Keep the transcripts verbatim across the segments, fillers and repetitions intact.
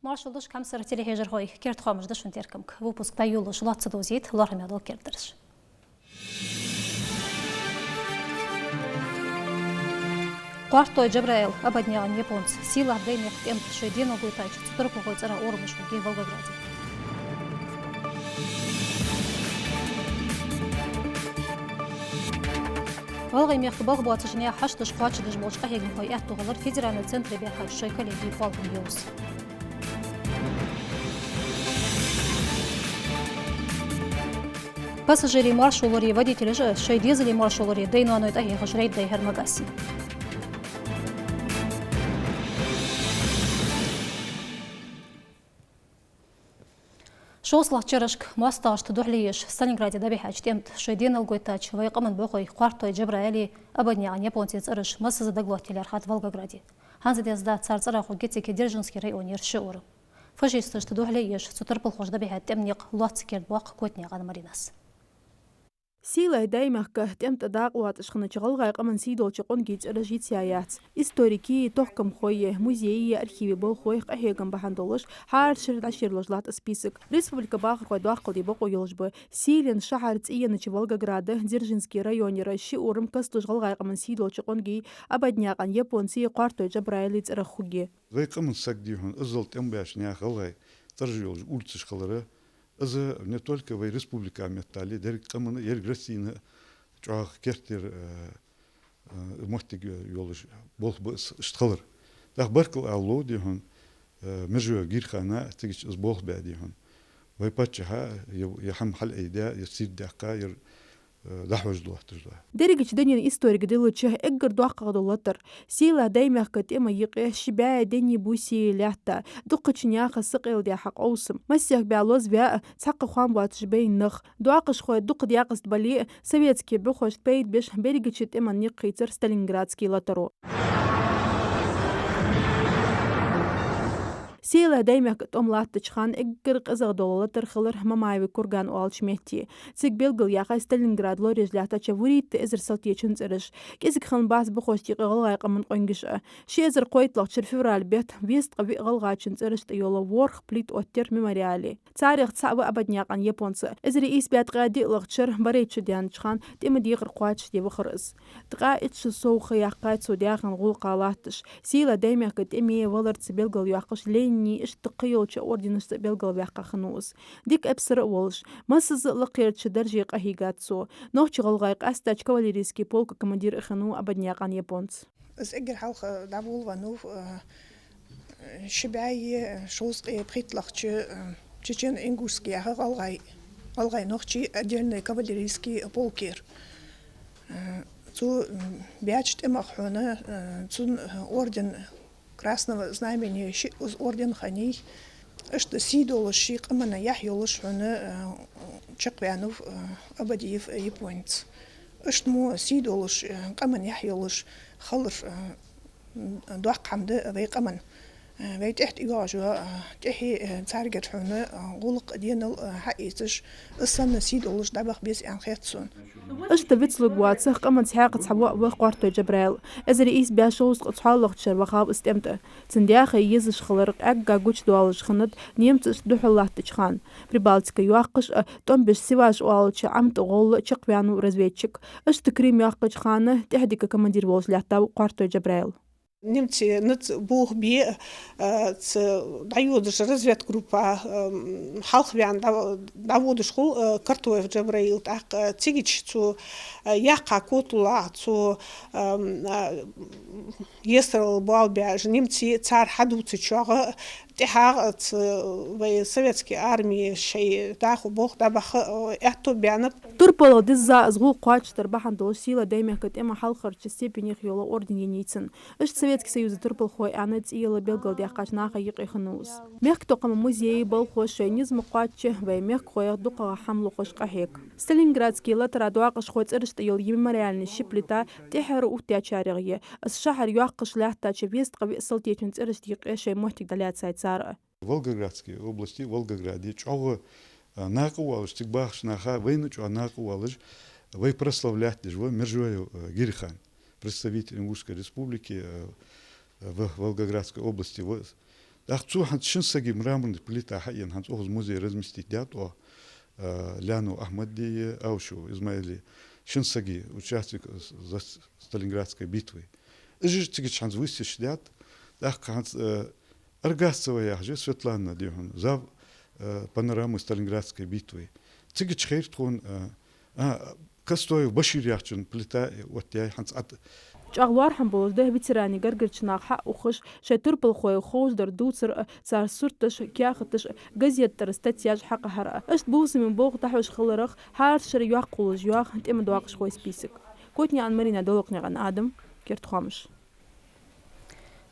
Маршал да шуга, хьамсара телехьежархой. Керда хоамаш да шун теркама. Выпуск дӀайолалуш лоацца довзийт лоархӀаме дола кердараш. Кхоартой Джабраил, Абаднаькъан Японца, Сийлахь Даймехка тӀема шоай денал гойтача цу турпалхой цӀерах урамаш хургья Волгограде. ГӀалгӀай мехка балха боацача наьха хьашташ кхоачашдеш болча къахьегамхой аьттув хилар федеральни центре баьхача шоай коллегий кхоллама йовз. Пассажирий моаршо лорае водителаш а, шоай дезалий моаршо лорае даьй-ноаной тӀахьехаш рейд дӀайихьар Магасе. ШовзткъалагӀча шерашка моастагӀашта духьале еш Сталинграде дӀабихьача тӀема тӀа шоай денал гойтача вай къаман бӀухой Кхоартой Джабраила, Абаднаькъан Японца цӀераш массаза дагалоаттаяьр хӀанз Волгограде. ХӀанз деза дац цар цӀерах хургья цига Дзержински районе ши урам. Фашисташта духьале еш цу турпалхоша дӀабихьа тӀема никъ лоацца кердабоаккх Котнаькъан Маринас. Сийлахь Даймехка тӀема тӀа дакъа лоацаш хиннача гӀалгӀай къаман сийдолча къонгий цӀераш йицъяь яц. Историкий, тохкамхой, музейи архивий болхлой къахьегам бахьан долаш хӀара шера дӀайолалуш латт список. Республика бахархой доккхал де бокъо йолаш ба сийлен шахьар цӀи еннача Волгограда Дзержински районера ши урам кастлуш гӀалгӀай къаман сийдолча къонгий Абаднаькъан Японца, Кхоартой Джабраила цӀерах хургья. Вай къаман саг, дий хьона, иззал тӀема баьча наьха гӀалгӀай цӀераш йолаш улицаш хилар, из не только вай республика меттел, деррига къаман, еррига Россена чӀоагӀа керттера, э, э, моттиг йолаш болх ба из, иштта хилар. ТӀаккха баркал ала лов, дий хьона, э, Мержоев Гирхана, цига из болх баь, дий хьона. Вай паччахьа е, е хӀама хьалъайдаь, е сийрдаьккха, е э, дӀахьожа лоатташ да. Дерригача дунен историка диллача эггара доккхагӀа дола латар. Сийлахь Даймехка тӀема юкъе ши бӀаь денний-бусий лаьтта, дукхача наьха сакъердаяь хьакъовсам. Масех бӀаь лозаваь а, цхьаккха хоам боацаш байна нах. Доакъашхой дукха даькъаст бале а, советски бӀухошта пайда беш берригача тӀема никъ хийцар Сталинградски латаро. Сийлахь Даймехка тӀом латтача хана эггара къизагӀа дола латар хилар Мамаева курган оалача метте. Цига белгалъяьхай Сталинград лораеш лаьттача вурийтта эзар салтечун цӀераш. КӀезига хиннабац бӀухошта юкъе гӀалгӀай къаман къонгаш а. Ши эзар кхойтталагӀча шера февраль бетта везткъа виъ гӀалгӀачун цӀерашта йола ворхӀ плита оттаяьр мемориале. Царех цаӀ ва Абаднаькъан Японца. Эзар ийс бӀаь ткъаь диълагӀча шера барайтта шу даьннача хана тӀема декхар кхоачашде вахар из. Ткъаь итт шу сов ха яьккхай цо даьхен гӀулакха латташ. Сийлахь Даймехка тӀеме валарца белгалйоаккхаш Ленина, иштта кхыйолча орденашца белгалваьккха хиннав из. Дика эпсар а волаш, массаза а лакхерча дарже къахьийгад цо. Нохч-гӀалгӀай къаьстача кавалерийски полка командир а хиннав Абаднаькъан Японца. Из эггара хьалха дӀаволавеннав, э, ши бӀаь шовзткъеи пхийтталагӀча, э, чечено-ингушски яха гӀалгӀай, гӀалгӀай-нохчий отдельни кавалерийски полкера. Э, цу, м, баьча тӀемах хьона, э, цун орден Красного Знамени, шиъ из орден хиннай. Иштта сий долаш, ший къаман яхь йолаш хьона, э, чакхваьннав, э, Абадиев Японец. Иштта мо сий долаш, э, къаман яхь йолаш хилар, э, доккха хӀама да вай къаман. Э, вай тӀехьа тӀайоагӀаш йола, э, тӀехье, э, царгара хьона, э, гӀулакх, денал, э, хьаэцаш, из санна сий долаш дӀабаха беза аьнна хет сона. Иштта вицлургвоацаш къаман цхьаькха цхьа воӀ ва Кхоартой Джабраил. Эзар ийс бӀаь шовзткъеи цхьоалагӀча шера вахав из тӀема тӀа. Цун даьхе езаш хилар къаьгга гучадоалаш хиннад немцашта духьал латтача хана. Прибалтика йоаккхаш а, тӀом беш Сиваш оалача Ӏам тӀа гӀолла чакхваьннав разведчик. Иштта Крым йоаккхача хана тӀехдика командир волаш лаьттав Кхоартой Джабраил. Немций наьха болх бе, э, ца дӀайодаш разведгруппа, э, хьалхаваьнна дӀа-, дӀаводаш хул, э, Картоев Джабраил, тӀаккха, э, цигача цу, э, яьккха котало, цу, э, э, есарал баьбаьж немций цар хьадувцача чӀоагӀа тӀехьагӀа, э, ца вай советски арми шоай дӀахо болх дӀабаха, э, аьттув баьннаб. ТурпалгӀа дизза из гӀулакх кхоачашдар бахьан долаш Сийлахь Даймехка тӀема хьалхарча степенех йола орден еннай цунна. Иштта Советски Союза турпалхой аьнна цӀи йола белгалдаьккхача наха юкъе хиннав из. Мехктохкама музейи болхлоша шоай низ ма кхоаччача вай мехкахоех дукхагӀа хӀама лохаш къахьег. Сталинградски латара доакъашхой цӀерашта йола мемориальни ши плита тӀехьара оттаяьчарех я. Из шахьар йоаккхаш лаьттача везткъа виъ салтечун цӀерашта юкъе шоай моттиг дӀалаьцай цар а. Волгоградски области, Волгограде чӀоагӀа, а, накъавоалаш, цига бахача наха вайна чӀоагӀа накъавоалаш, вай прославлять деш ва Мержоев, а, Гирихан, представитель Ингушской республики, а, в Волгоградской области ва. ТӀаккха цо хӀанз шин сага мраморни плита хьаена, хӀанз укхаза музее разместить даьд оаха, а, Лянов Ахьмада, Аушев Измаила, шин сага, участник за-, Сталинградской битвы. Уж цига хӀанз выставка даьд, тӀаккха хӀанз, а, Аргасцева яхаш я Светлана, дий хьона, зав, а, панорамы Сталинградской битвы. Цига хьайр тхона, а, а, Костоев Башир яхачун плита оттаяьй хӀанз Ӏад. ЧӀоагӀа лоархӀам болаш да ветеранаш гаргарча наха хьаухаш, шоай турпалхой ховшдар дувцар а, цар сурташ, каьхаташ, газета тӀара статьяш хьакхахьар а. Иштта бувсаме болх дӀахьош хиларах хӀара шера йоккха хулаш йоагӀа тӀема доакъашхой список. Котанаькъан Марина, Долакнаькъан Адам, Керда хоамаш.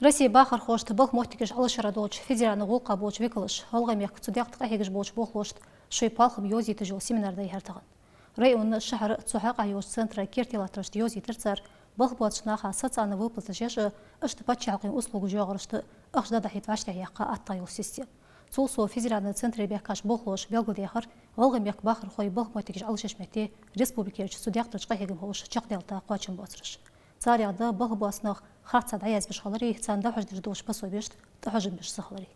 Россе бахархошта балха моттигаш Ӏалашъяра долча федеральни гӀулакха болча викалаша ГӀалгӀай мехка цу даькъе къахьегаш болча болхлошта шоай палхам йовзийташ йола семинар дӀайихьар тахан. Района, шахьара цу хьакъехьа йолча центра керте латтарашта йовзийтар цар балха боацача наха социальни выплаташ еш а, иштта паччахьалкхен услугаш йоагӀарашта ахча дӀадахьийта вӀаштӀехьа яьккха аттагӀа йола система. Цул совгӀа федеральни центре баьхкача болхлоша белгалдаьхар ГӀалгӀай мехка бахархой балха моттигаш Ӏалашъеш метте республикерча цу даькъе къахьегам ховш чакхдаьлча кхоачамбоацараш. Царех да балха боаца нах харцахьа дӀаязвеш хилари, царна дӀахьош деш долча пособешта тӀахьожам беш ца хилари.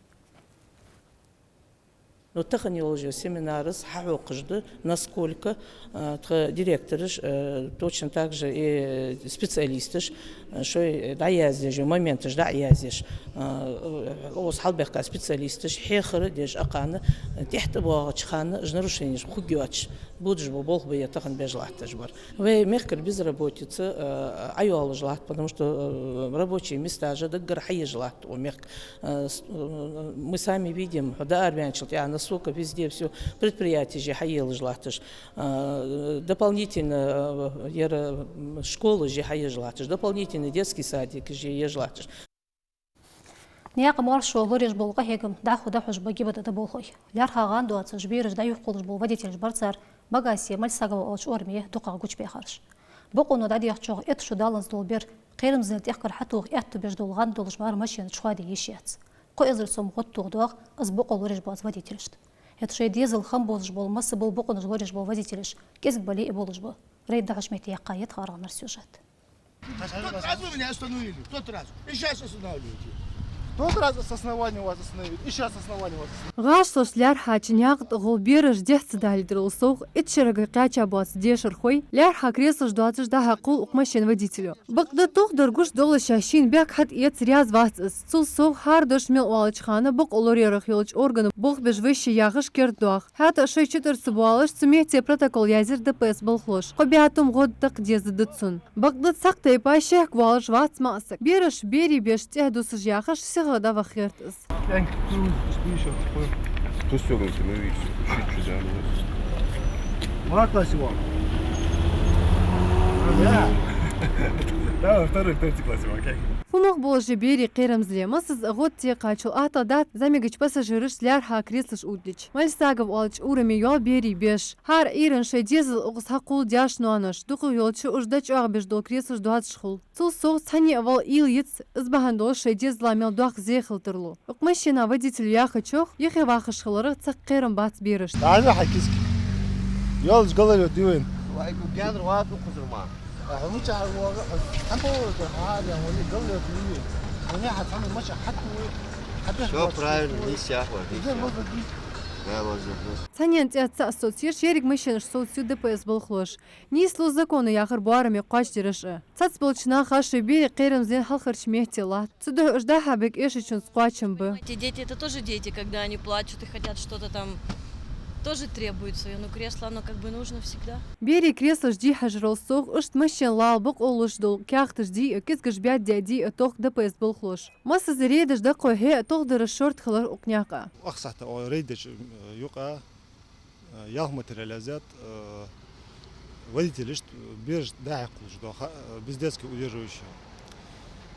Ну, тахан йолаш йола семинара хьахьокхаш да, насколько, а, тха директораш, а, точно так же и специалисташ, а, шоай дӀаяздеш йола моменташ дӀа а яздеш, а, укхаза хьалбаьхка специалисташ хьехар деш, акхарна тӀехьа тӀабоагӀача хана уж нарушенеш хургйоацаш, будаш ба болх бе тахан беш латташ бар. Вай мехкара безработица, э, Ӏайоалаш латт, потому что, э, рабочие места же даггара хьаеш латт укх мехка. Э, с-, э, мы сами видим, хьо дӀаарабаьнначул тӀехьагӀа, насколько везде всё, предприятеш хьаелаш латташ. Э, дополнительно, э, яра, м, школаш хьаеш латташ, дополнительно детский садикаш еш латташ. Наькъа моаршо лораеш бола къахьегам дӀахо дӀахьош ба ГИБДД болхлой. ЛаьрххӀа гӀанд доацаш бераш дӀаювхаш бола водителаш бар цар Магасе Мальсагова оалача ураме дукхагӀа гучабаьхараш. Бокъонца дӀадехачох итт шу даланза дола бер кхерамзлен тӀехкар хьатоха аьттув беш дола гӀанд долаш мара машина чу хоадае йиш яц. Кхо эзар сом гӀод тоха доагӀа из бокъо лораеш боаца водителашта. ХӀаьта шоай дезал хам бозаш бола, масса бола бокъонаш лораеш бола водителаш кӀезига бале а болаш ба. Рейд дӀахьоча метте яьккха я тха аргӀанара сюжет. Тот раз вы меня остановили, в тот раз. И сейчас останавливаете. В тот раз с основания вас остановили, и сейчас с основания вас остановили. ГӀаш лош лаьрххӀача наькъа тӀа гӀолла бераш дехьа ца далийта дарал совгӀа, итт шерага кхаьча боаца дешархой лаьрххӀа креслаш доацаш дӀахьекхал укх машина водитело. Бакъда тохадар гуш долаш шийна бехк хьатӀаэца раьза вац из. Цул совгӀа хӀара дош мел оалача хана бокъо лораярах йолча органа болх беш вайша яхаш кердадоах. ХӀаьта а шоай чутӀара ца боалаш, цу метте протокол язъяьр ДПС болхлоша. Кхо бӀаь тума гӀод такха деза да цунна. Бакъда цхьаккха тайпа шехк воалаш вац маӀа саг. Бераш берий беш цӀагӀа дусаш яхаш, сихагӀа дӀаваха гӀерт из. Пустёнок, ну и всё. Чуть-чуть, да, ну. Мало классе вон. Да. Да, во второй, третий классе вон, окей. Фу мах болаш я берий кхерамзле, массаза а гӀод текхачул аттагӀа дац зӀамигача пассажирашта лаьрххӀа креслаш увттача. Мальсагов оалача ураме йола берий беш. ХӀара Ӏуйрийна шоай дезал укхаза хьакхувл даьша-ноаноша, дукхагӀа йолча уж дӀачӀоагӀбеш дола креслаш доацаш хул. Цул совгӀа цхьанне а вала уйла йиц, из бахьан долаш шоай дезала мел доккха зе хила тарлу. Укх машина водитело яхачох, юхе вахаш хиларах цхьаккха кхерам бац берашта. Дажа хьа киска. Йолаш галар йода дивен. Вай, ку генр вад укхазар ма. А хьо мича хьа вога, хьа хьа бо, хьа хьа я, вали галар йода дивен. Вани хьа цхьан мача хьатуй. Всё правильно, не сяхва, не сяхва. Да, ладно, да. Цхьаннена цӀи ца ассоциеш, еррига машинаш совцаю ДПС болхлоша. Нийслу закона яхар боараме кхоачашдераш а. Цхьацца болча наха шоай берий кхерамзлен хьалхарча метте латт. Цудухьа уж дӀа-хьа бега эшачунца кхоачам ба. Эти дети, это тоже дети, когда они плачут и хотят что-то там, тоже требуют своё. Ну, кресло, оно как бы нужно всегда. Берий креслаш дӀахьажарал совгӀа, иштта машина лала бокъо луш дола каьхаташ дий а, кизгаш бӀаьддаь дий а тохк ДПС болхлоша. Массаза рейдаш дӀакхухье а, тохадараш шортта хилар укх наькъа. Ах сахьата рейдаш, э, юкъа. Ялх материал яздаьд, э, водителашта, бераш дӀа-хьа кхувлаш дола, э, без детской удерживающего.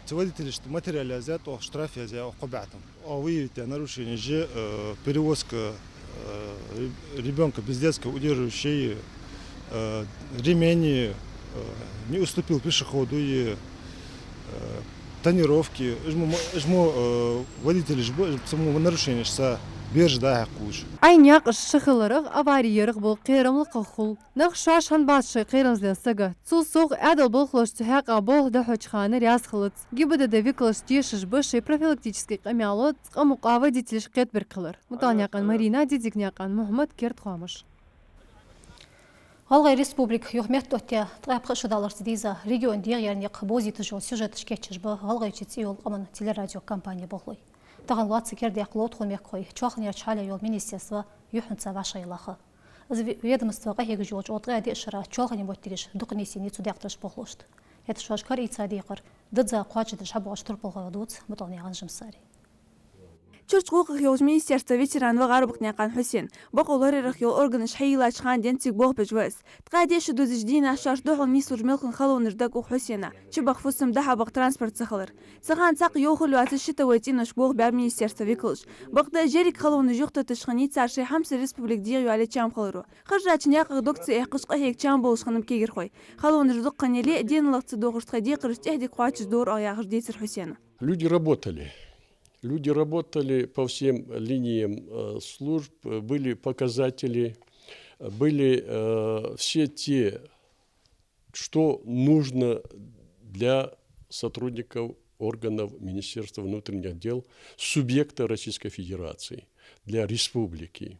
Цу водителашта материал яздаьд, оаха штраф язъяь, оаха кхо бӀаь тума. Оаха выявить даь нарушенеш, э, перевозка, э, ре-, ребёнка без детской удерживающей, э, ремень, э, не уступил пешеходу, э, тонировки, уж мо, уж мо, э, водителаш ба, уж мо нарушенеш са Бераш дӀа-хьа кхувш. Ӏайна наькъаш ша хиларах, авари ярах бола кхерам лакхагӀа хул. Нах шоаш хӀана бац шоай кхерамзлен сага? Цул совгӀа, Ӏаьдала болхлошца хьакъехьа болх дӀахьоча хана раьза хилац. ГИБДД викалаша тешаш ба шоай профилактически къамаьло цкъа мукъагӀа водителашка кхетабергхилар. МутӀалнаькъан Марина, Дидигнаькъан Мухьмад, «Керда хоамаш». ГӀалгӀай Республика юхаметтаоттаяь ткъаь пхи шу даларца дийза, региона дегӀаера никъ бовзийташ йола сюжеташ кийчъяь ба ГӀалгӀайче цӀи йола къаман телерадиокомпани болхлой. Тахан лоацца керда яккха лоаткъо мехкахой чоалханеча хьале йола министерство юххьанца вӀашагӀъеллача. Из ве-, ведомство къахьегаш йолча укх ткъаь диъ шера чоалхане моттигаш дукха нийсъеннай цу декъе тӀараш болхлошта. ХӀаьта шоаш кара ийца декхар дизза кхоачашдеш хьабоагӀача турпалхой дувц МутӀалнаькъан Жансари. Чурча гӀулакхех йолча министерства ветеран ва ГӀарбакнаькъан Хьусен. Бокъо лораярах йола органаш хьайийллача хана денз цига болх беш ва из. Ткъаь диъ шу дузача дийнахьа шоашта духьал нийслуш мелхо халонаш дагӀа укх Хьусена, чубаха фусам, дӀа-хьа баха транспорт ца хилар. Цу хана цхьаккха йовхал йоацаш шитовой цӀенош болх баьб министерства викалаша. Бакъда еррига халонаш юхатетташ хиннай цар шоай хьамсара республика дегӀайоалае чам хиларо. Хержача наькъах дог ца эккхаш къахьега чам болаш хиннаб кагирхой. Халонаш дукха хинна яле а, денал ца дохаш тхоай декхараш тӀехьа дика кхоачашде дора оаха, яхаш дийцар Хьусена. Люди работали. Люди работали по всем линиям, э, служб, э, были показатели, э, были, э, все те, что нужно для сотрудников органов Министерства внутренних дел субъекта Российской Федерации, для республики.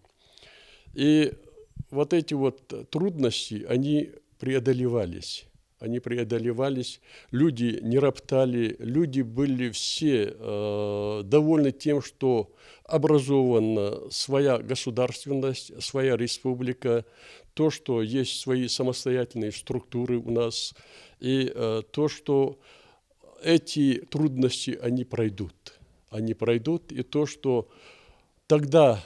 И вот эти вот трудности, они преодолевались. Они преодолевались, люди не роптали, люди были все, э, довольны тем, что образована своя государственность, своя республика, то, что есть свои самостоятельные структуры у нас, и, э, то, что эти трудности, они пройдут. Они пройдут, и то, что тогда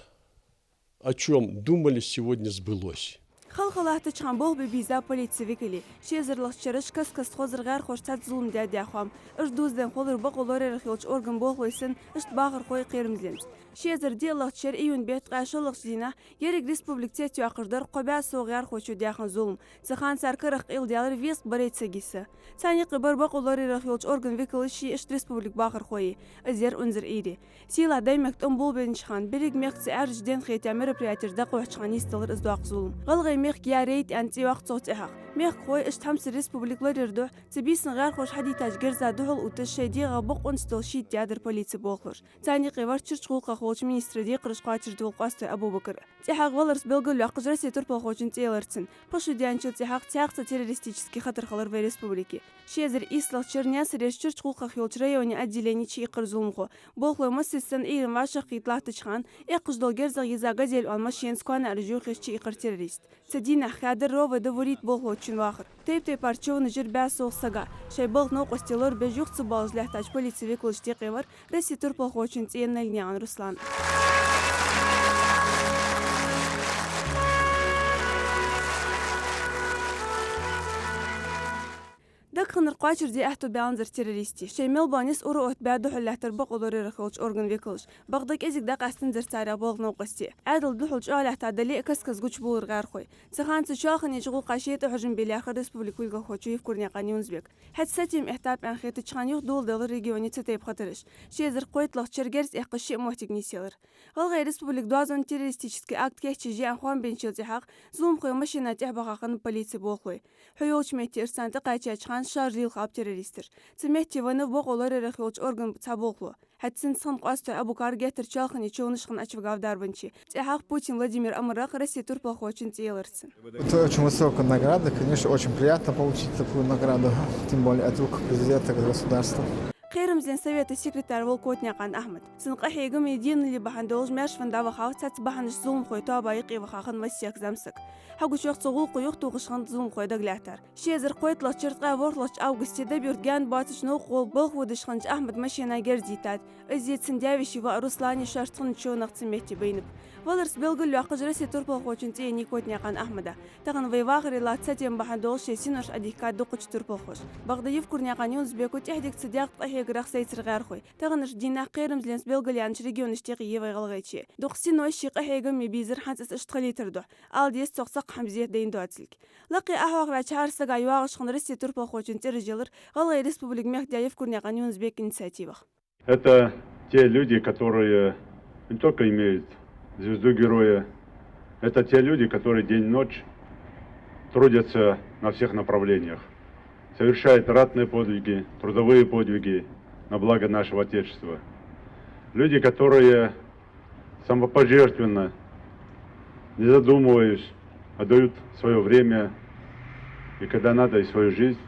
о чём думали, сегодня сбылось. Хала-хала латтача хана болх бе бийзаб полици викалий. Ши эзарлагӀча шера каст-каста хозар гӀаьрхоша цхьацца зулам даьд яха хоам. Уж дувзаденна хулар бокъо лораярах йолча органа болхлой санна, иштта бахархой а, кхерамзлонца. Ши эзар диълагӀча шера июнь бетта ткъаь шоллагӀча дийнахьа еррига республика цецйоаккхаш дар кхо бӀаь совгӀа гӀаьрхочо даьха зулам. Цу хана цар карах къайладаьлар везткъа бараш ца гиса. Царна юкъе бар бокъо лораярах йолча органа викалаш а, иштта республика бахархой а. Из яр унзара Ӏуйре. Сийлахь Даьймехка тӀом болабеннача хана беррига мехка цу Ӏаьржача ден хетаяь мероприятеш дӀакхухьача хана нийсделар из доккха зулам. «ГӀалгӀай мехка яр яйта» аьнна цӀи йоаккх цох тӀехьагӀа. Мехкахой, иштта хьамсара республика лораяра духьа, цу бийсан гӀаьрхоша хьадийтача герза духьал а увтташ, шоай дегӀах бокъонца дола шийтта даьдар полици болхлоша. Царна юкъе вар чурча гӀулакхех волча министра декхараш кхоачашде вола Къоастой Абубакар. ТӀехьагӀа валарца белгалйоаккхаш Россе турпалхочун цӀи елар цун. Пхи шу даьнначул тӀехьагӀа цхьаькха цхьа террористически хатар хилар вай республике. Ши эзар ийслагӀча шера Наьсарерча чурча гӀулакхех йолча районе отделене чуийккхар зуламхо. Болхлой массаза санна Ӏуйрийна вӀашагӀкхийтта латтача хана, эккхаш дола герзах йиза «Газель» оала машенаца коа наӀараш йохаеш чуийккхар террорист. Цу дийнахьа хаьдар ровой довурить болхлочун вахар. Тайп-тайпара човнаш яр бӀаь совгӀа сага. Шоай балха новкъостий лорабеш, юха ца боалаш лаьттача полици викалашта юкъе вар Россе турпалхочун цӀен Наьлганаькъан Руслан. Дагаханар кхоачашде аьттув баьннабар террористий. Шоай мел бола низ ура оттабаь духьал лаьттар бокъо лораярах йолча органа викалаш. Бакъда кӀезига дӀакъаьстанзар царех болха новкъостий. Ӏаьдала духьал чӀоагӀа лаьтта дале а, каст-каста гучабувлар гӀаьрхой. Цу хана цу чоалханеча гӀулакха шийтта хьожам бе лаьрхӀар республика кулгалхочо Евкурнаькъан Юнус-Бека. ХӀаьта сатем этап аьнна хетача хана юха доладелар регионе цу тайпа хатараш. Ши эзар кхойтталагӀча шера герз эккхаш шиъ моттиг нийсъелар. ГӀалгӀай республика доазон террористически акт кийчъеш я аьнна хоам бенначул тӀехьагӀа зуламхой машена тӀехьа баха хиннаб полици болхлой. Хьу йолча метте ирсана тӀакхаьчача хана шаржа лелхаб террористаш. Цу метте веннав бокъо лораярах йолча органа цхьа болхло. ХӀаьта цунца цхьана Къоастой Абукара геттара чоалхане човнаш хинна Ачавгав дарбанче. ТӀехьагӀа Путин Владимира амарах Россе турпалхочун цӀи елар цун. Это очень высокая награда, конечно, очень приятно получить такую награду, тем более от рук президента государства. Кхерамзлен совета секретарь вола Котнаькъан Ахьмад. Цун къахьегамеи денали бахьан долаш маьрша венна дӀавахав цхьацца бахьанашца зуламхой тоаба юкъе ваха хинна массехк зӀамсаг. Хьагучох, цу гӀулакхо юхатохаш хиннад зуламхой дагалаьттар. Ши эзар кхойтталагӀча шера ткъаь ворхӀлагӀча августе дӀаберза гаьна боацача новкъа вола балха водаш хиннача Ахьмада машена герз йийтад. Из а, цун даь-веший воӀ Руслан а шоашта хиннача човнах цу метте байнаб. Валарца белгалйоаккхаш Россе турпалхочун цӀи еннай Котнаькъан Ахьмада. Тахан вай вахаре латта сатем бахьан долаш шоай синош Ӏодихкад дукхача турпалхоша. Бакъда Евкурнаькъан Юнус-Беко тӀехдика цу декъе къахьегарах сайцар гӀаьрхой. Таханарча дийнахьа кхерамзленца белгалъяьннача регионашта юкъе я вай ГӀалгӀайче. Дукха синош ший къахьегаме бийзар хӀанз цӀацкъа из хилийтар духьа. Ала деза, цох цхьаккха хӀама зета дайна доацилга. Лакхе Ӏохьоахаваьча хӀара сага йоагӀаш хиннай Россе турпалхочун цӀераш ялар ГӀалгӀай Республика мехкдаь Евкурнаькъан Юнус-Бека инициативах. Это те люди, которые не только имеют звезду героя. Это те люди, которые день и ночь трудятся на всех направлениях, совершают ратные подвиги, трудовые подвиги на благо нашего Отечества. Люди, которые самопожертвенно, не задумываясь, отдают своё время и, когда надо, и свою жизнь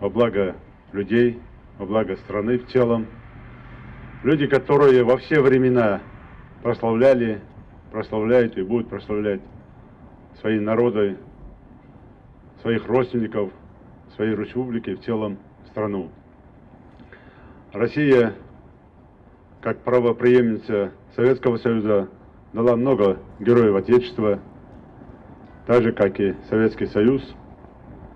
во благо людей, во благо страны в целом. Люди, которые во все времена прославляли, прославляют и будут прославлять свои народы, своих родственников, свои республики, в целом страну. Россия, как правопреемница Советского Союза, дала много героев Отечества, так же, как и Советский Союз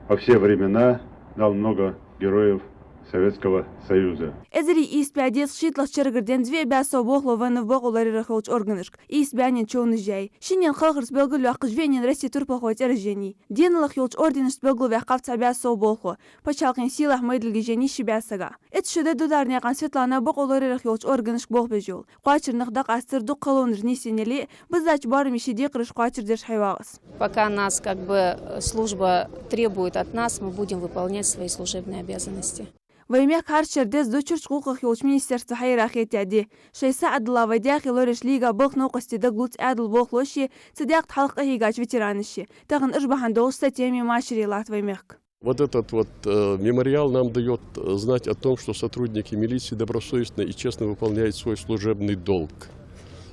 во все времена дал много героев Советского Союза. Эзар ийс бӀаь дезткъа шийтталагӀча шерагара денз виъ бӀаь сов болхло веннав бокъо лораярах йолча органашка, ийс бӀаьннена човнаш яьй. Шиннена халхарца белгалъяьккхача виъннена Россе турпалхой цӀераш еннай. Денал йолча орденашца белгалваьккхав цхьа бӀаь сов болхло, паччахьалкхен сийлахьа майдилга еннай ши бӀаь сага. Эццахь шу да Дударнаькъан Светлана бокъо лораярах йолча органашка болх беш йола. Кхоачара нах дӀакъастар дукха халонаш нийсъенна яле а, биззача боараме ший декхараш кхоачашдеш хьайоагӀа из. Пока нас как бы служба требует от нас, мы будем выполнять свои служебные обязанности. Вай мехка хӀара шера дезду чурча гӀулакхах йолча министерства хьайра хетта ди. Шоай сагӀа дилла вай даьхе лораеш лийга балха новкъостий дагалоац Ӏаьдала болхлоша, цу даькъе хьалха къахьийгача ветеранаша. Тахан уж бахьан долаш сатем е машаре латт вай мехка. Вот этот вот э, мемориал нам даёт э, знать о том, что сотрудники милиции добросовестно и честно выполняют свой служебный долг.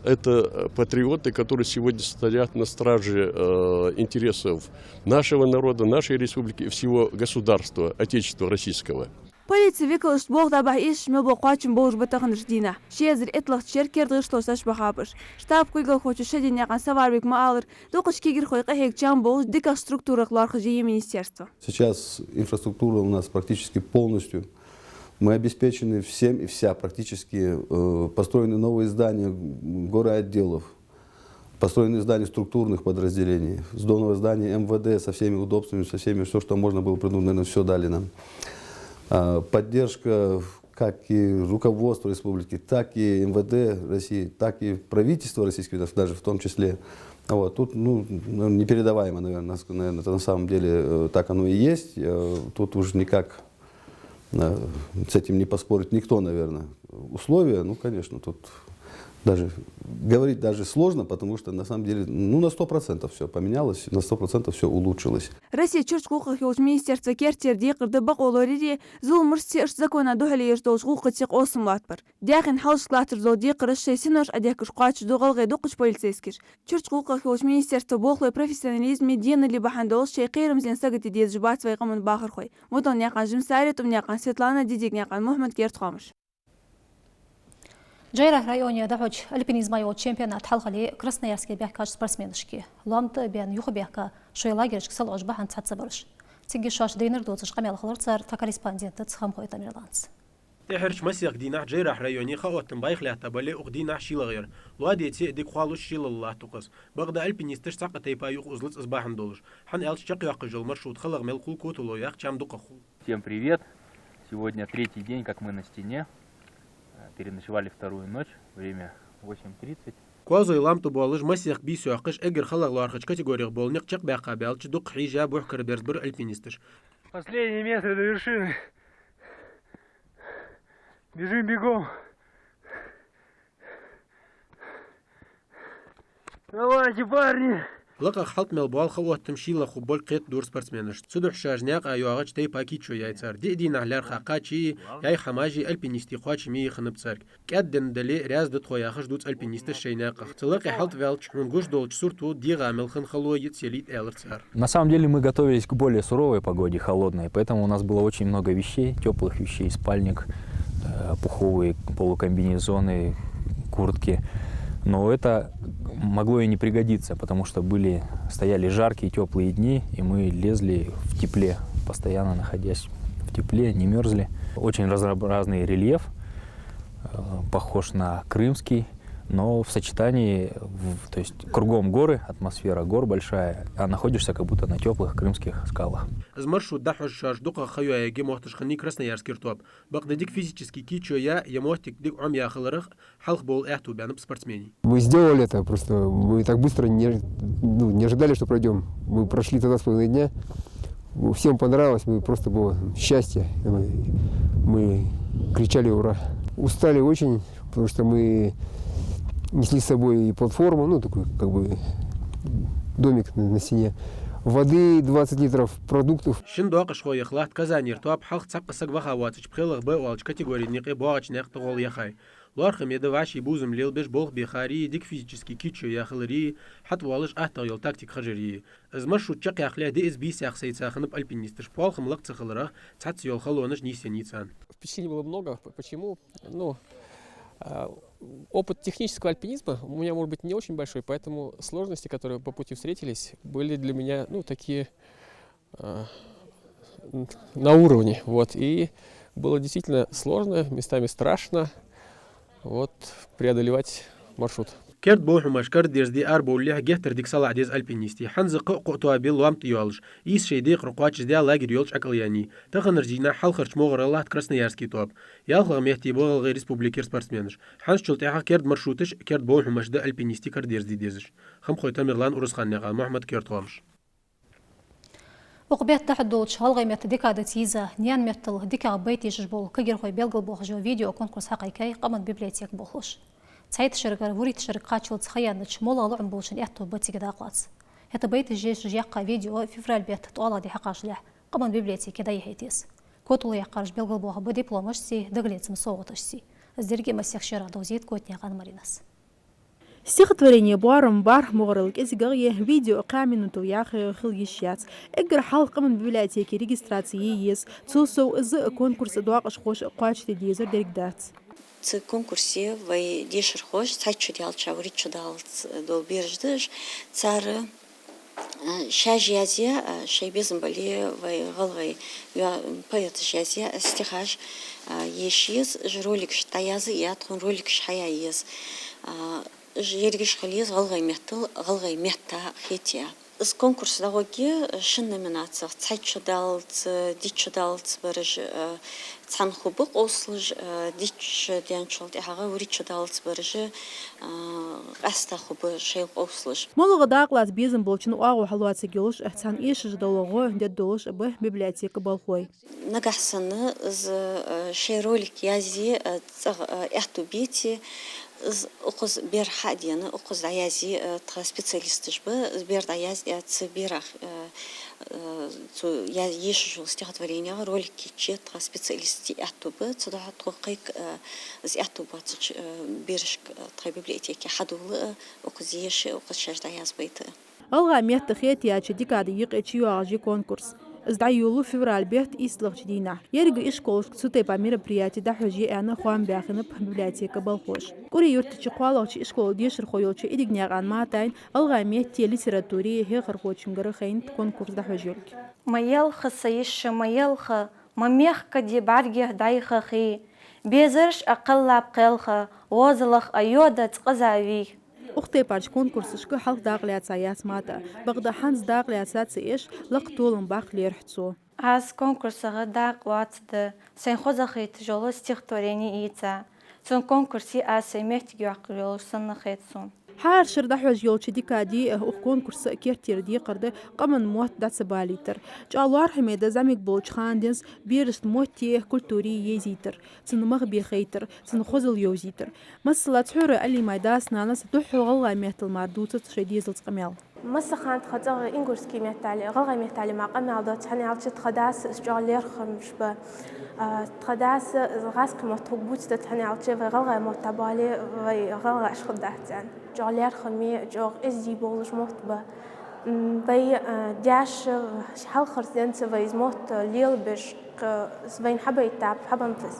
Это э, патриоты, которые сегодня стоят на страже э, интересов нашего народа, нашей республики и всего государства, Отечества Российского. Полице викалашта болх дӀабахьа эшаш мел бола кхоачам болаш ба таханарча дийнахьа. Ши эзар итталагӀча шера керда гӀишлош сача бахаб уж. Штаба кулгалхочо Шадинаькъан Саварбека ма аллара, дукхача кагирхой къахьега чам болаш дикагӀча структурах лоархӀаш я министерство. Сейчас инфраструктура у нас практически полностью. Мы обеспечены всем и вся практически. Э, построены новые здания гороотделов, построены здания структурных подразделений, здорово здание МВД со всеми удобствами, со всеми, все, что можно было придумать, наверное, все дали нам. А, поддержка как и руководства республики, так и МВД России, так и правительства Российской Федерации даже в том числе. Вот. Тут, ну, ну, непередаваемо, наверное, нас- наверное, это на самом деле э, так оно и есть. Э, Тут уж никак э, с этим не поспорит никто, наверное. Условия, ну, конечно, тут даже говорить даже сложно, потому что на самом деле, ну, на сто процентов все поменялось, на сто процентов все улучшилось. Россе чурча гӀулакхах йолча министерства керттера декхар да бокъо лораярий, зуламашцеи иштта закона духьале еш долча гӀулакхацеи къовсам латтабар. Даьхен хьалхашка латташ дола декхараш шоай синош Ӏодехкаш кхоачашду гӀалгӀай дукхача полицейскаша. Чурча гӀулакхах йолча министерства болхлой профессионализми, деналли бахьан долаш шоай кхерамзлен сагота дезаш бац вай къаман бахархой. Муталнаькъан Жимсари, ТӀумнаькъан Светлана, Дидигнаькъан Мухьмад, «Керда хоамаш». ЖӀайрахьа районе дӀахьоча альпинизма йолча чемпионата хьалхале Красноярске баьхкача спортсменашка лоам тӀа а баьнна юхабаьхка, шоай лагерашка салаӀаш бахьан цхьацца бараш. Цига шоашта дайнар доацаш къамаьл хилар цар тха корреспондентаца Хамхой Тамерланца. ТӀеххьарча масех дийнахьа ЖӀайрахьа районе хаоттам бӀайха лаьтта бале а, укх дийнахьа шийлагӀа яр. Лоа деце а дика хоалуш шийла латт укхаза. Бакъда альпинисташ цхьаккха тайпа юкъе узлац из бахьан долаш. ХӀана аьлча чакхйоаккхаш йола маршрут халагӀа мел хул котало яха чам дукхагӀа хул. Всем привет! Сегодня третий день, как мы на стене. Э, Переночевали вторую ночь, время восемь тридцать. Коазой лоам тӀа болаш масех бийса йоаккхаш, эггара халагӀа лоархӀача категорех бола никъ чакхбаьккха баьлча дукха хьежа, бухь кара берзабир альпинисташ. Последние метры до вершины. Бежим бегом. Давайте, парни! ЛакхагӀа хьалтӀа мел бола хаоттам шийла хургболга кхетадора спортсменашта. Цудухьа шоаш наькъа йоагӀача тайпа кийчо яьй цар. Диъ дийнахьа лаьрхӀа кхачий, яьй хӀамаши альпинистий кхоачами хиннаб царга. КӀаьдденна дале а, раьза да тхо яхаш дувц альпинисташа шоай наькъах. Цу лакхе хьалтӀаваьлча, хьона гуш долча сурто дегӀа мел хинна хало йиц ялийта, аьлар цар. На самом деле мы готовились к более суровой погоде, холодной, поэтому у нас было очень много вещей, тёплых вещей, спальник, э, пуховые полукомбинезоны, куртки. Но это могло и не пригодиться, потому что были, стояли жаркие, тёплые дни, и мы лезли в тепле, постоянно находясь в тепле, не мёрзли. Очень разнообразный рельеф, э, похож на крымский, Но в сочетании, в- то есть кругом горы, атмосфера гор большая, а находишься как будто на теплых крымских скалах. Из маршрут дӀахьош шоаш дукхагӀа ха йоаергья мотташ хиннай Красноярскера тоаба. Бакъда дика физически кийчо я, е моттиг дика Ӏомаяь хиларах хьалха бола аьттув баьннаб спортсмений. Мы сделали это, просто мы так быстро не, ну, не ожидали, что пройдём. Мы прошли за два с половиной дня. Всем понравилось, мы просто было счастье. Мы, мы кричали «Ура!». Устали очень, потому что мы несли с собой и платформу, ну, такой, как бы, домик на, на стене. Воды двадцать литров, продуктов. Шин доакъашхоех латт Казанера тоаба хьалха цхьаккха саг ваха воацача пхелагӀа «Б» оалача категорен юкъе боагӀача наькъа тӀа гӀолла яхай. ЛоархӀаме да вӀаший бувзам лелабеш болх бехари, дика физически кийчо я хилари, хьатӀавоалаш аттагӀа йола тактика хержари. Из маршрут чакхъяккхалехь диъазза-бийсазза сайца хиннаб альпинисташ. Полхам лакха ца хиларах, цхьацца йола халонаш нийсъеннай царна. Впечатлений было много. П- Почему? Ну, а, опыт технического альпинизма у меня, может быть, не очень большой, поэтому сложности, которые по пути встретились, были для меня, ну, такие, а, н- на уровне. Вот. И было действительно сложно, местами страшно, вот, преодолевать маршрут. Керда бовхьамаш карадерзаде арабовлалехь геттара дика салаӀа деза альпинистий. ХӀанз кхо-кхо тоаба лоам тӀа йоаллаш, ийс шоай декхар кхоачашдаь лагерь йолча ӀокӀалъяьннай. Таханарча дийнахьа хьалхарча могӀарал латт Красноярскера тоаба. ЯлхлагӀа метте ба ГӀалгӀай Республикера спортсменаш. ХӀанзчул тӀехьагӀа керда маршруташ, керда бовхьамаш да альпинистий карадерзаде дезаш. Хамхой Тамерлан, Урусханнаькъан Мухьмад, «Керда хоамаш». Укх бетта дӀахьоргдолча гӀалгӀай метта декадаца йиза, наьна меттала дикагӀа байт ешаш бола кагирхой белгалбоахаш йола видеоконкурс хьакхайкай къаман библиотека болхлоша. Цхьайтта шерагара вурийтта шерага кхаччалца ха яьннача моллагӀа лоӀам болчун аьттув ба цига дакъа лаца. ХӀаьта байташ ешаш яьккха видео февраль бетта ткъоалагӀа ди хьакхачалехь къаман библиотеке дӀаяхьийта еза. Котало яьккхараш белгалбоахаргба дипломашцеи дагалоацама совгӀаташцеи. Из деррига а массехк шера довзийт Котанаькъан Маринас. Стихотворени боарам бархӀ могӀарал кӀезигагӀа е видео кхаь минутал яха хила йиш яц. Эггара хьалха къаман библиотеке регистраци е еза. Цул сов из конкурса доакъашхоша кхоачашде дезар дерг дац. Цу конкурсе вай дешархоша цхьайтта шу даьлча вурийтта шу даллалца дола бераш да уж. Цар а, шоаш язъяь, а, шоай безам бале вай гӀалгӀай йо-, поэташа язъяь стихаш, а, еша еза, уж роликаш дӀаязъяь, тхона роликаш хьаяь еза. А, уж ерригаш хила еза гӀалгӀай меттала, гӀалгӀай метта хетаяь. Из конкурс дӀагӀоргья шин номинацех: цхьайтта шу даллалца, дийтта шу даллалца бараш, а, цхьана хургба къовсалаш, а, дийтта шу даьнначул тӀехьагӀа вурийтта шу даллалца бараш, а, къаьстта хургба шоайла къовсалаш. МоллагӀа дакъа лаца безам болчун оагӀув хьалоацаргйолаш, цхьана эшаш дола гӀо дергдолаш ба библиотека болхлой. Нагахьа санна из, а, шоай ролик язъе, а, цӀагӀа, а, аьттув беце, из укхаза бер хьа а дена, укхаза дӀаязъе, а, тха специалисташ ба, из бер дӀаязъяь, цу берах, а, а, цу я-, ешаш йолча стихотворенега ролик кийчъе тха специалистий аьттув ба, цудухьа тхо кхайк-, а, из аьттув боацача, а, берашка, а, тха библиотеке хьадувла, а, укхаза еша, укхаза шоаш дӀаязбайта. ГӀалгӀай метта хетаяьча декада юкъе чуйоагӀаш я конкурс. Из дӀайолалу февраль бетта ийслагӀча дийнахьа. Еррига ишколашка цу тайпара мероприяти дӀахьош я аьнна хоам баьхаб библиотека болхлоша. КӀури-Юртарча кхоалагӀча ишкола дешархо йолча Идигнаькъан Матайна гӀалгӀай метте, литературе хьехархочунгара хайнад конкурс дӀахьош йолга. Ма елха са йиша, ма елха, ма мехка ди бӀаргех дӀайха хий, безараш а кхеллаб кхелха, вовзалах а йода цкъаза вий. Укх тайпарча конкурсашка хьалха дакъа лаьца яц мата, бакъда хӀанз дакъа лаьца ца эш, лакха толам баккха лерхӀ цо. Аз конкурсага дакъа лоацаргда, сайна хоза хеташ йола стихотворени ийца. Цун конкурсе аз сай моттиг йоаккхаш йолаш санна хет сона. ХӀара шера дӀахьош йолча декаде укх конкурса керттера декхар да къаман мотт дӀа ца балийтар. ЧӀоагӀа лоархӀаме да зӀамига болча хана денз берашта мотте, культуре езийтар, цун мах бехийтар, цун хозал йовзийтар. Масала, Цхьорой Алимай дас-нанас духхьал гӀалгӀай меттала мара дувцац шоай дезалца къамаьл. Массахана тха цӀагӀа ингушски меттала, гӀалгӀай меттала мара къамаьл доац, хӀана аьлча тха дас из чӀоагӀа лерхӀамаш ба. А, тха дас гӀазкхий мотт хургбувцац, хӀана аьлча вай гӀалгӀай мотт дӀабоале, вай гӀалгӀаш хургдац аьнна. ЧӀоагӀа лерхӀаме, чӀоагӀа эздий болаш мотт ба. М, вай, а, даьша хьалхарча денца вай из мотт лелабеш, кх-, вайна хьабайтаб, хьабеннаб из.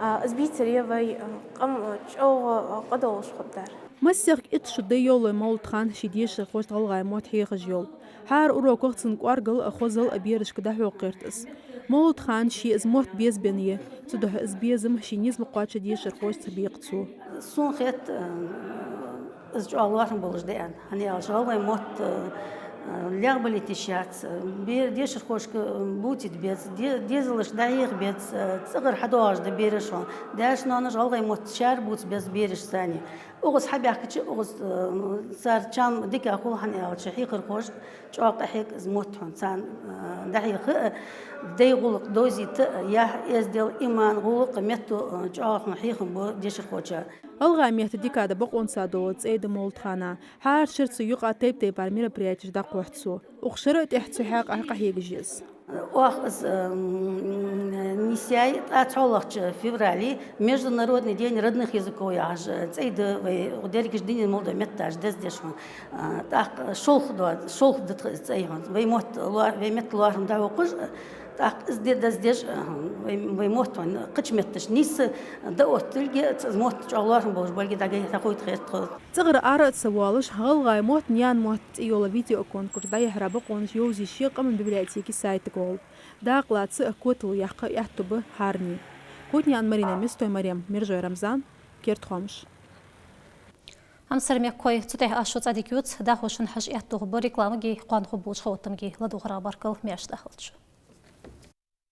А, из бийцаре вай, а, къам, а, чӀоагӀа, а, къа долаш хургдар. Масех итт шу да Евлой Мовлатхана ший дешархошта гӀалгӀай мотт хьехаш йола. ХӀара уроках цун кӀоаргал а, хозал а берашка дӀахьокха гӀерт из. Мовлудхана ше из мотт безабенна я. Цудухьа из безам ший низ ма кхоачча дешархошца бекъ цо. Сона хет, э, из чӀоагӀа лоархӀам болаш да аьнна. ХӀана аьлча гӀалгӀай мотт, э, легӀабалийта йиш яц, э, бе-, дешархошка, э, бувцийта беза, де-, дезалашка дӀахьеха беза, э, цӀагӀара хьадоагӀаш да бераш хьона. Даьш-ноанаш гӀалгӀай мотт шаьра бувца беза берашца. Укхаза хьабаьхкача, укхаза, э, цар чам дика хул, хӀана аьлча хьехархошка чӀоагӀа къахьег из мотт хьона. Царна, э, дӀахьеха, э, дай гӀулакх довзийта, э, яхь, эздел, иман, гӀулакх, метто, э, чӀоагӀа хьона хьехам бу дешархочоа. ГӀалгӀай метта декада бокъонца дола цӀай да Мовлудхана. ХӀара шера цу юкъа тайп-тайпара мероприятеш дӀакхухь цо. Укх шера а тӀехьа цу хьакъехьа къахьегаш я из. Оаха из, м, нийсъяьй, тӀа цхьоалагӀча феврале Международный день родных языков яхаш, э, цӀай да вай, дерригаш дунен мел дола метташ дездеш хьона. Э, тӀаккха шолха да, шолха да тха из цӀай хьона. Вай мотт лоа-, вай метта лоархӀам дӀахьокхаш, тӀаккха из де дездеш, э, вай, вай мотт хьона кхыча метташка нийсса дӀаотталга, ц-, мотт чӀоагӀа лоархӀам болаш болга дӀагай тӀахойта хет тхо. ЦӀагӀара ара а ца воалаш, гӀалгӀай мотт «Наьна мотт» цӀи йола видеоконкурс дӀаяхьара бокъонаш йовзийта къаман библиотеке сайтагӀолла. Дакъа лаца а, котало яккха а аьттув ба хӀаране. Котанаькъан Марина, Местой Марем, Мержой Рамзан, «Керда хоамаш». Хьамсара мехкахой, цу тӀа аз шоана цӀадика ювц, дӀахо шун хьажа аьттув ба рекламаги кхоана хургболча хаоттамги ладувгӀара. Баркал, маьрша дӀахалда шо.